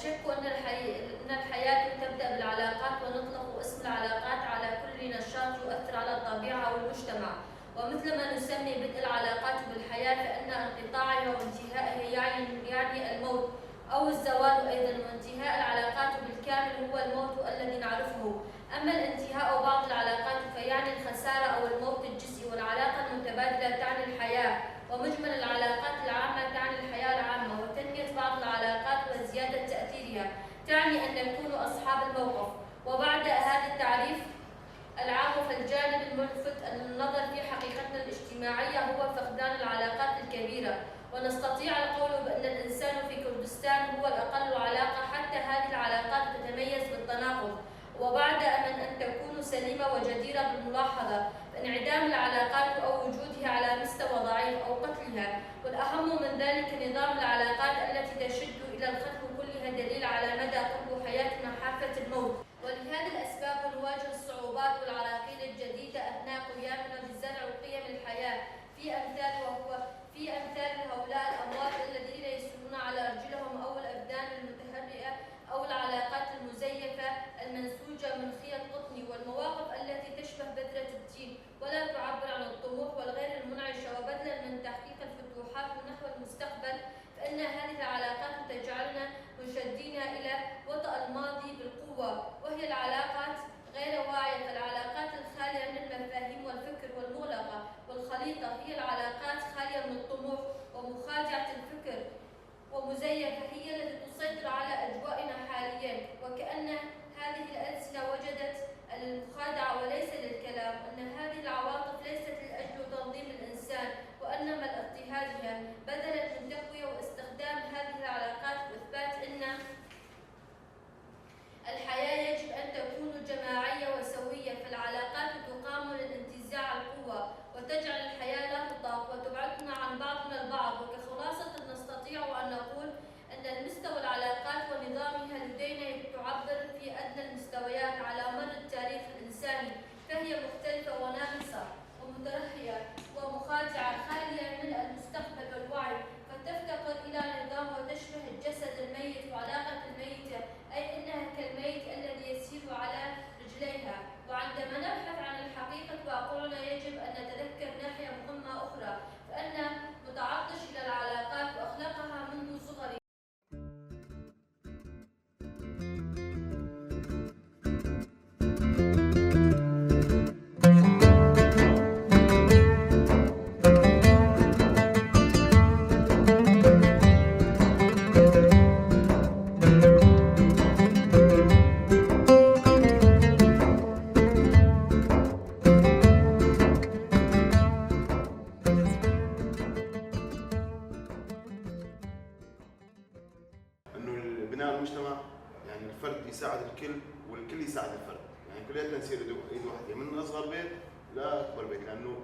شك أن الحياة تبدأ بالعلاقات، ونطلق اسم العلاقات على كل نشاط يؤثر على الطبيعة والمجتمع. ومثلما نسمي بدء العلاقات بالحياة، فإن انقطاعها وانتهائها يعني الموت أو الزوال أيضا، وانتهاء العلاقات بالكامل هو الموت الذي نعرفه. أما الانتهاء بعض العلاقات فيعني الخسارة أو الموت الجزئي، والعلاقة المتبادلة تعني الحياة، ومجمل العلاقات العامة تعني الحياة العامة، وتنمية بعض العلاقات وزيادة تأثيرها تعني أن نكون أصحاب الموقف. وبعد هذا التعريف العام، فالجانب الملفت للنظر في حقيقتنا الاجتماعية هو فقدان العلاقات الكبيرة، ونستطيع القول بأن الإنسان في كردستان هو الأقل علاقة، حتى هذه العلاقات تتميز بالتناقض، وبعد أن تكون سليمة وجديرة بالملاحظة، فانعدام العلاقات أو وجودها على مستوى ضعيف أو قتلها، والأهم من ذلك نظام العلاقات التي تشد إلى الختم كلها دليل على مدى قرب حياتنا حافة الموت. ولهذه الأسباب نواجه الصعوبات والعراقيل الجديدة أثناء قيامنا بزرع قيم الحياة في أمثال هؤلاء الأموات الذين يسيرون على أرجلهم، أو الأبدان المتهرئة، أو العلاقات المزيفة المنسوجة من خيط قطني، والمواقف التي تشبه بذرة التين ولا تعبر عن الطموح والغير المنعشة. وبدلا من تحقيق الفتوحات نحو المستقبل، فإن هذه العلاقات تجعلنا منشدين إلى وطأ الماضي بالقوة، وهي العلاقات غير واعية. فالعلاقات الخالية من المفاهيم والفكر والمغلقة والخليطة هي العلاقات خالية من الطموح ومخادعة الفكر ومزيفة، هي التي تسيطر على أجوائنا حاليا. وكأن هذه الألسنة وجدت المخادعة وليس للكلام، أن هذه العواطف ليست لأجل تنظيم الإنسان وإنما لاضطهادها، بدلا من تقوية واستخدام هذه العلاقات وإثبات أن الحياة يجب أن تكون جماعية وسوية. فالعلاقات تقام للانتزاع القوة وتجعل الحياة لا تطاق وتبعدنا عن بعضنا البعض. وكخلاصة نستطيع أن نقول أن المستوى العلاقات ونظامها لدينا تعبر في أدنى المستويات على مر التاريخ الإنساني، فهي مختلفة وناقصة ومترهية ومخادعة خالية من المستقبل والوعي، فتفتقر إلى نظام وتشبه الجسد الميت وعلاقة الميتة، أي أنها كالميت الذي يسير على رجليها. وعندما نبحث عن الحقيقة واقعنا يجب أن نتذكر ناحية مهمة أخرى، فأن متعطش إلى العلاقات وأخلاقها منذ صغري. بناء المجتمع يعني الفرد يساعد الكل والكل يساعد الفرد، يعني كلياتنا نصير ايد واحدة من اصغر بيت لاكبر بيت، لانه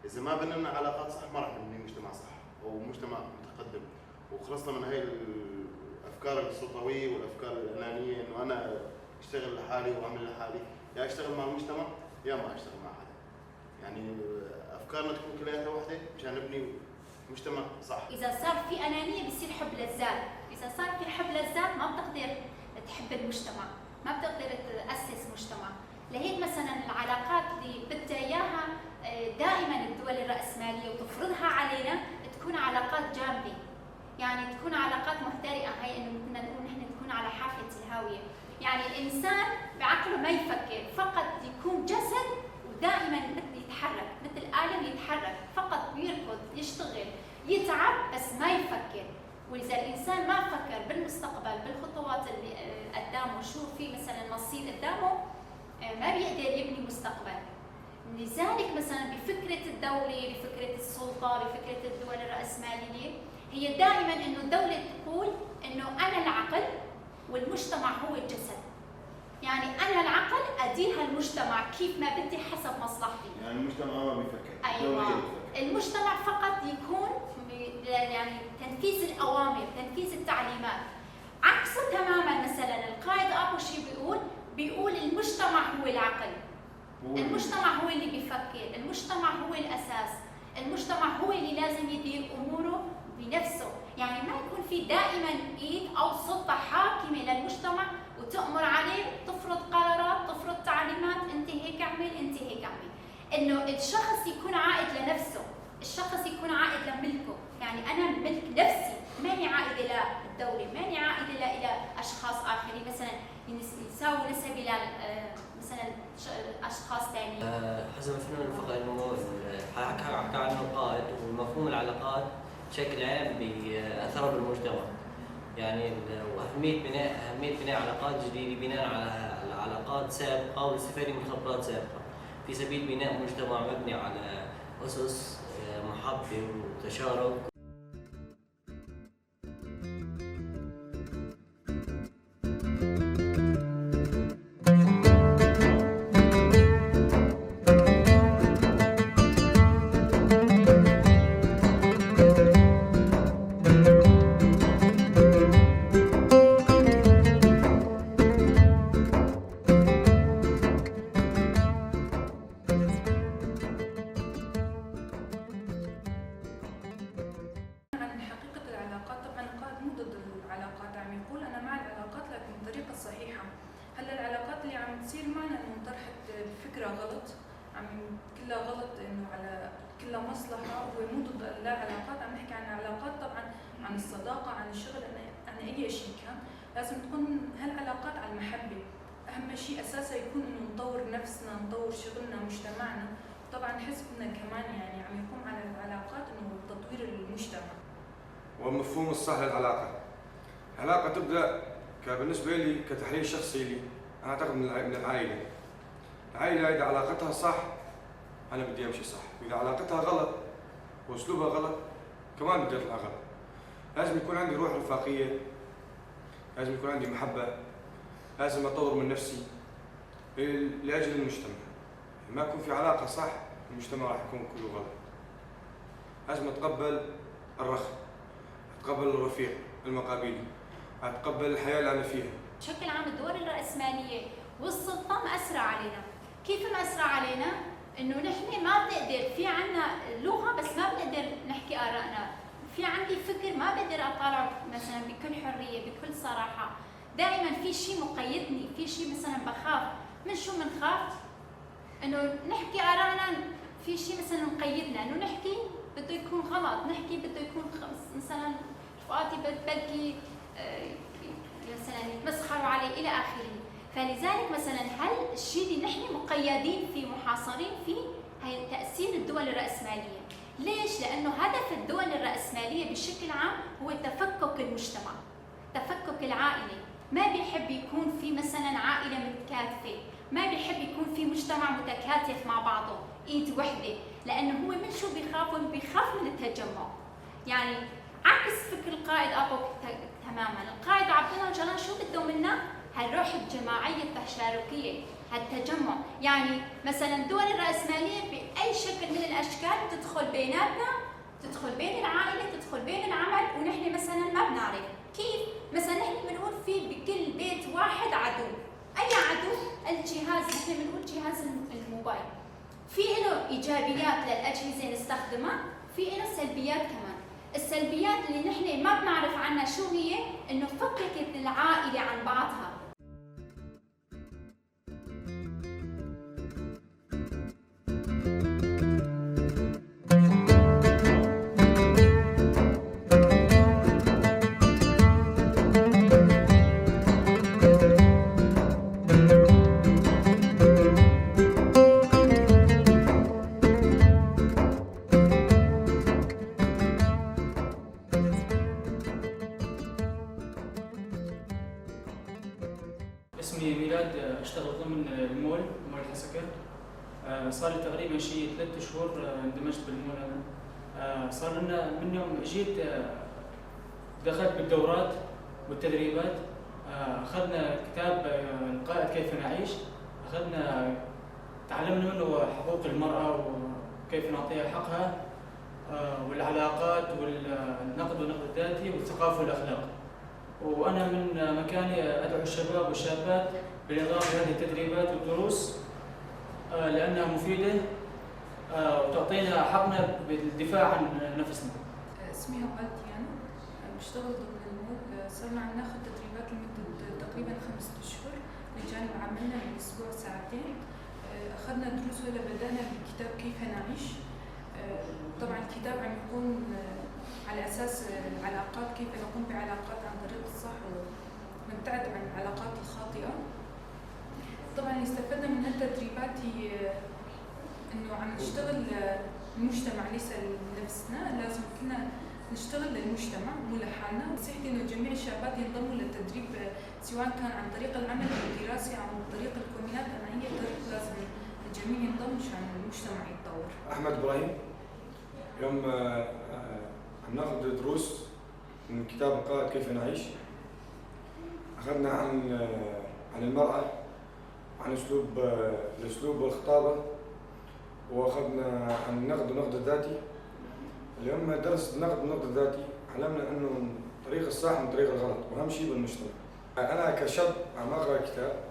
اذا ما بنينا علاقات صح ما راح نبني مجتمع صح او مجتمع متقدم. وخلصنا من هاي الافكار السلطويه والافكار الانانية انه انا اشتغل لحالي واعمل لحالي، يا اشتغل مع المجتمع يا ما اشتغل مع حدا. يعني افكارنا تكون كلياتها واحدة مشان نبني مجتمع صح. اذا صار في انانية بصير حب للذات، اذا صار في حب للذات ما بتقدر تحب المجتمع، ما بتقدر تاسس مجتمع. لهيك مثلا العلاقات اللي بدها اياها دائما الدول الراسمالية وتفرضها علينا تكون علاقات جامدة، يعني تكون علاقات مهترئه، هي انه كنا نقول نحن تكون على حافة الهاوية، يعني الانسان بعقله ما يفكر، فقط يكون جسد ودائما مثل يتحرك، مثل آلة يتحرك، فقط بيركض، يشتغل، يتعب، بس ما يفكر. وإذا الإنسان ما فكر بالمستقبل، بالخطوات اللي قدامه، شو في مثلا مصير قدامه، ما بيقدر يبني مستقبل. لذلك مثلا بفكرة الدولة، بفكرة السلطة، بفكرة الدول الرأسمالية، هي دائما إنه الدولة تقول إنه أنا العقل والمجتمع هو الجسد. يعني أنا العقل أدير هالمجتمع كيف ما بدي حسب مصلحتي. يعني المجتمع ما بيفكر. أيوة. المجتمع فقط يكون يعني تنفيذ الأوامر، تنفيذ التعليمات. عكسه تماما مثلا القائد أبو شي بيقول المجتمع هو العقل. المجتمع هو اللي بيفكر، المجتمع هو الأساس، المجتمع هو اللي لازم يدير أموره بنفسه، يعني ما يكون في دائما ايد او سلطة حاكمه للمجتمع وتأمر عليه، تفرض قرارات، تفرض تعليمات، انت هيك اعمل، انت هيك اعمل. انه الشخص يكون عائد لنفسه، الشخص يكون عائد لملكه، يعني انا ملك نفسي، ماني عائدة للدولة، ماني عائدة الى اشخاص اخرين مثلا يساووا نسبي ل مثلا اشخاص ثانيين. حسب ما فهمنا الفقه انه حكى عنه القائد ومفهوم العلاقات بشكل عام باثرها بالمجتمع، يعني واهمية بناء علاقات جديدة بناء على علاقات سابقه والاستفادة من خبرات سابقه في سبيل بناء مجتمع مبني على اسس محبة وتشارك. عن حقيقة العلاقات، طبعا القائد مو ضد العلاقات، عم يقول أنا مع العلاقات لكن بالطريقة الصحيحة. هلا العلاقات اللي عم تصير معنا إنه انطرحت بفكرة غلط، عم كلها غلط، إنه على كلها مصلحة، هو مو ضد لا علاقات، عم نحكي عن علاقات طبعا عن الصداقة، عن الشغل، عن أي شيء كان، لازم تكون هالعلاقات على المحبة. أهم شيء أساسا يكون إنه نطور نفسنا، نطور شغلنا، مجتمعنا. طبعا حزبنا كمان يعني عم يقوم على العلاقات إنه تطوير المجتمع. والمفهوم الصح للعلاقة. العلاقة تبدأ بالنسبة لي كتحليل شخصي لي، أنا أعتقد من العائلة. العائلة إذا علاقتها صح أنا بدي أمشي صح، وإذا علاقتها غلط وأسلوبها غلط كمان بدي أطلع غلط. لازم يكون عندي روح رفاقية، لازم يكون عندي محبة، لازم أطور من نفسي لأجل المجتمع. ما يكون في علاقة صح المجتمع راح يكون كله غلط. لازم أتقبل الرخ، أتقبل الرفيق المقابلي، أتقبل الحياة اللي أنا فيها. بشكل عام الدول الرأسمالية والسلطة مأثرة علينا. كيف مأثرة علينا؟ إنه نحن ما بنقدر، في عنا لغة بس ما بنقدر نحكي آرائنا، في عندي فكر ما بقدر أطالعه مثلا بكل حرية بكل صراحة، دائما في شيء مقيدني، في شيء مثلا بخاف من شو بنخاف؟ إنه نحكي آرائنا، في شيء مثلا مقيدنا، إنه نحكي بده يكون غلط، نحكي بده يكون مثلا رفقاتي بلكي مثلا يتمسخروا علي الى اخره. فلذلك مثلا هل الشيء اللي نحن مقيدين فيه محاصرين فيه هي تاثير الدول الراسمالية. ليش؟ لانه هدف الدول الراسمالية بشكل عام هو تفكك المجتمع، تفكك العائلة، ما بيحب يكون في مثلا عائلة متكاتفه، ما بيحب يكون في مجتمع متكاتف مع بعضه، ايد وحده، لانه هو من شو بيخاف؟ بيخاف من التجمع. يعني عكس فكر القائد ابو تماما. القائد عبد الله أوجلان شو بده منا؟ هالروح الجماعية التشاركيه، هالتجمع. يعني مثلا الدول الراسمالية باي شكل من الاشكال تدخل بيناتنا، تدخل بين العائلة، تدخل بين العمل، ونحن مثلا ما بنعرف كيف. مثلا نحن بنقول في بكل بيت واحد عدو، اي عدو؟ الجهاز، نحن بنقول جهاز الموبايل. في له ايجابيات للاجهزة نستخدمها، في له سلبيات كمان. السلبيات اللي نحن ما بنعرف عنها شو هي؟ انه فككت العائلة عن بعضها. اسمي ميلاد، اشتغل ضمن المول، مول الحسكة. صار لي تقريبا شيء 3 شهور اندمجت بالمول. انا صار لنا من يوم جيت دخلت بالدورات والتدريبات، اخذنا كتاب القائد كيف نعيش، اخذنا تعلمنا منه حقوق المرأة وكيف نعطيها حقها، والعلاقات والنقد والنقد الذاتي والثقافة والأخلاق. وأنا من مكاني أدعو الشباب والشابات بالانضمام لهذه التدريبات والدروس لأنها مفيدة وتعطينا حقنا بالدفاع عن نفسنا. اسمي هوال ديانو، بشتغل ضمن المول. صرنا عم ناخذ تدريبات لمدة تقريبا 5 أشهر بجانب عملنا بالأسبوع ساعتين. أخذنا دروس ولا بدأنا بكتاب كيف نعيش. طبعا الكتاب عم يكون على أساس العلاقات، كيف نقوم بعلاقات عن طريق الصح ونبتعد عن العلاقات الخاطئة. طبعا اللي استفدنا من هالتدريبات هي إنه عم نشتغل المجتمع ليس لنفسنا، لازم كلنا نشتغل للمجتمع مو لحالنا. نصيحتي إنه جميع الشابات ينضموا للتدريب، سواء كان عن طريق العمل أو الدراسة أو عن طريق الكومينات. أنا هي طريق لازم الجميع ينضم مشان المجتمع يتطور. أحمد إبراهيم. اليوم عم ناخذ دروس من كتاب القائد كيف نعيش. أخذنا عن المرأة، عن الأسلوب والخطابة، وأخذنا عن النقد والنقد الذاتي. اليوم درس النقد والنقد الذاتي علمنا إنه الطريق الصح من الطريق الغلط، وأهم شيء بالمجتمع. أنا كشاب عم أقرأ كتاب،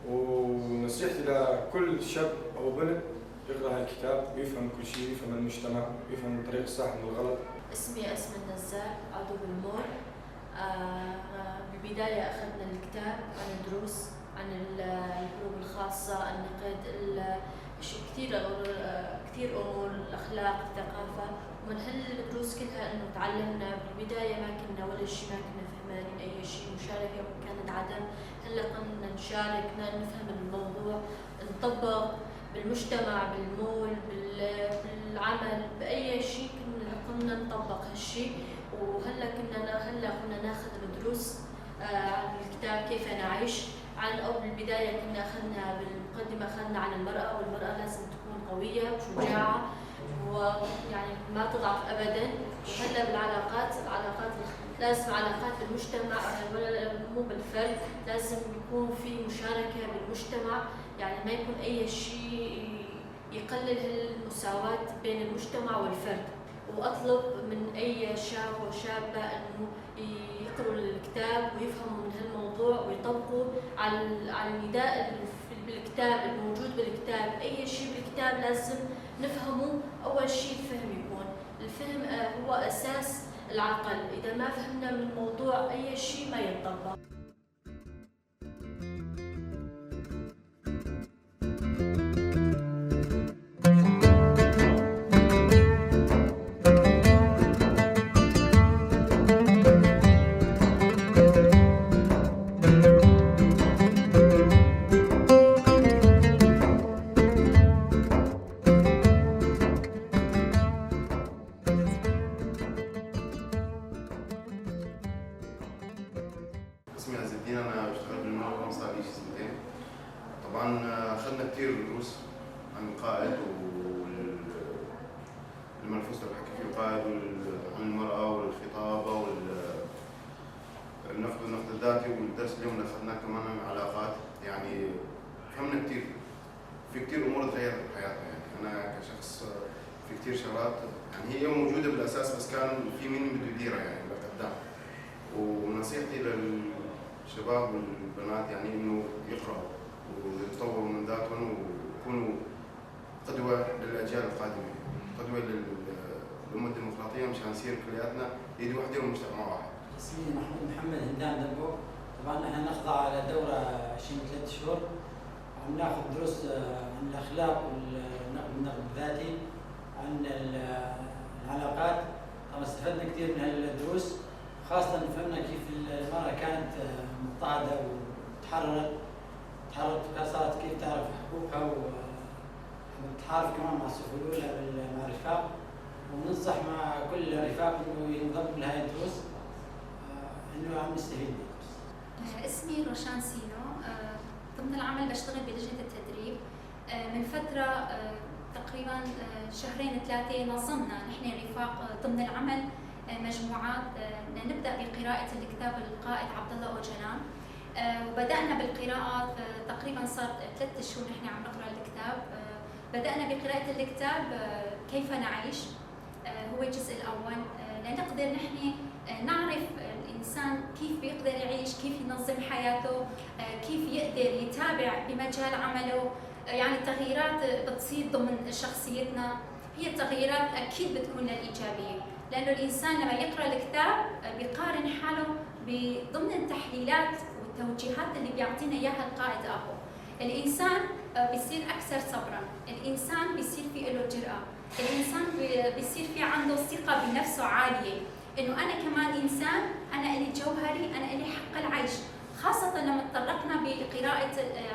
ونصيحتي لكل شاب أو بنت يقرأ هالكتاب ويفهم كل شيء، ويفهم المجتمع، ويفهم الطريق الصح من الغلط. اسمي أسماء النزار، عضو بالمول. بالبداية أخذنا الكتاب عن دروس عن الحروب الخاصة، النقد، كثير كثير أمور، الأخلاق، الثقافة. ومن هالدروس كلها إنه تعلمنا. بالبداية ما كنا ولا شيء، ما كنا فهمانين أي شيء، مشاركة كانت عدم. هلا قمنا نشارك، نفهم الموضوع، نطبق بالمجتمع، بالمول، بالعمل، بأي شيء كنا قمنا نطبق هالشيء. وهلا كنا ناخذ الدروس عن الكتاب كيف نعيش. عن أو بالبداية كنا أخذنا بالمقدمة، أخذنا عن المرأة، والمرأة لازم تكون قوية وشجاعة ويعني ما تضعف أبداً. وهلا بالعلاقات، العلاقات لازم علاقات بالمجتمع ولا مو بالفرد، لازم يكون في مشاركة بالمجتمع، يعني ما يكون أي شيء يقلل المساواة بين المجتمع والفرد. وأطلب من أي شاب وشابة إنه يقروا الكتاب ويفهموا من هالموضوع ويطبقوا على النداء بالكتاب الموجود بالكتاب. أي شيء بالكتاب لازم نفهمه. أول شيء الفهم يكون، الفهم هو أساس العقل، إذا ما فهمنا من الموضوع أي شيء ما يتطبق. اسمي عز الدين، أنا بشتغل بالمنظمة صار لي سنتين. طبعاً أخذنا كثير دروس عن القائد والمنفوس اللي حكى فيه القائد، وعن المرأة والخطابة والنقد والنقد الذاتي، والدرس اليوم اللي أخذناه كمان عن العلاقات. يعني فهمنا كثير، في كثير أمور تغيرت بحياتنا. يعني أنا كشخص في كثير شغلات يعني هي موجودة بالأساس، بس كان في مين بده يديرها يعني لقدام. ونصيحتي للشباب والبنات يعني إنه يقرأوا ويتطوروا من ذاتهم ويكونوا قدوة للأجيال القادمة، قدوة للأمة الديمقراطية، مشان نصير كلياتنا إيد واحدة ومجتمع واحد. اسمي محمود محمد هندام دبو. طبعا نحن نخضع على دورة شي 3 شهور، عم ناخذ دروس عن الأخلاق والنقد الذاتي، عن العلاقات. طبعا استفدنا كثير من هالدروس، خاصة فهمنا كيف المرأة كانت مضطهدة وتحررت، تحررت صارت كيف تعرف حقوقها وتحارب كمان مع الصف الأولى مع الرفاق. وننصح مع كل الرفاق إنه ينضموا لهي الدروس، إنه عم نستفيد من الدروس. اسمي روشان سينو، ضمن العمل بشتغل بلجنة التدريب. من فترة تقريبا شهرين 3 نظمنا نحن رفاق ضمن العمل مجموعات نبدأ بقراءة الكتاب القائد عبد الله أوجلان. وبدأنا بالقراءة تقريبا صار 3 شهور نحن عم نقرأ الكتاب. بدأنا بقراءة الكتاب كيف نعيش، هو الجزء الأول، لنقدر نحن نعرف الإنسان كيف بيقدر يعيش، كيف ينظم حياته، كيف يقدر يتابع بمجال عمله. يعني التغييرات بتصير ضمن شخصيتنا، هي التغييرات أكيد بتكون للإيجابية. لأنه الإنسان لما يقرأ الكتاب بيقارن حاله بضمن التحليلات والتوجيهات اللي بيعطينا إياها القائد أبو. الإنسان بيصير أكثر صبرا، الإنسان بيصير في له جرأة، الإنسان بيصير في عنده ثقة بنفسه عالية، إنه أنا كمان إنسان، أنا إلي جوهري، أنا إلي حق العيش، خاصة لما تطرقنا بقراءة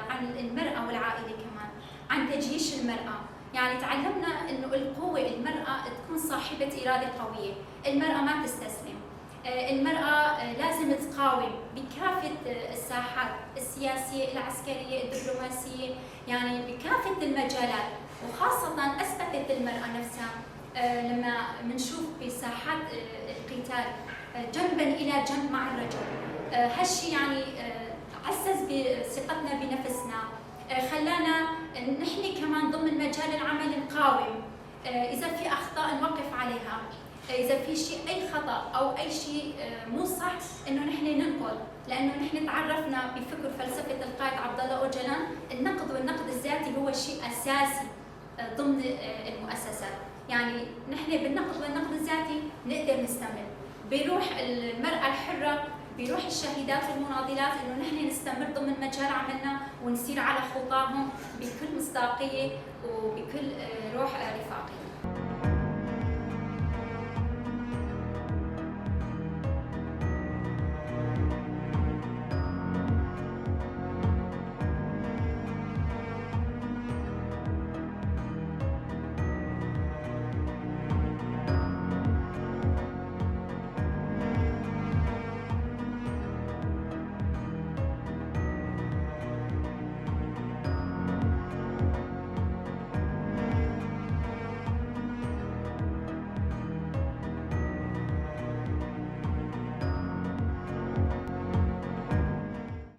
عن المرأة والعائلة كمان، عن تجيش المرأة، يعني تعلمنا إنه القوة المرأة تكون صاحبة إرادة قوية، المرأة ما تستسلم، المرأة لازم تقاوم بكافة الساحات السياسية، العسكرية، الدبلوماسية، يعني بكافة المجالات، وخاصة أثبتت المرأة نفسها لما بنشوف بساحات القتال جنبا إلى جنب مع الرجل، هالشيء يعني عزز بثقتنا بنفسنا، خلانا نحن كمان ضمن مجال العمل نقاوم، إذا في أخطاء نوقف عليها، إذا في شيء أي خطأ أو أي شيء مو صح إنه نحن ننقد، لأنه نحن تعرفنا بفكر فلسفة القائد عبد الله أوجلان، النقد والنقد الذاتي هو شيء أساسي ضمن المؤسسات، يعني نحن بالنقد والنقد الذاتي نقدر نستمر، بروح المرأة الحرة، بروح الشهيدات والمناضلات، إنه نحن نستمر ضمن مجال عملنا ونسير على خطاهم بكل مصداقية وبكل روح رفاقية.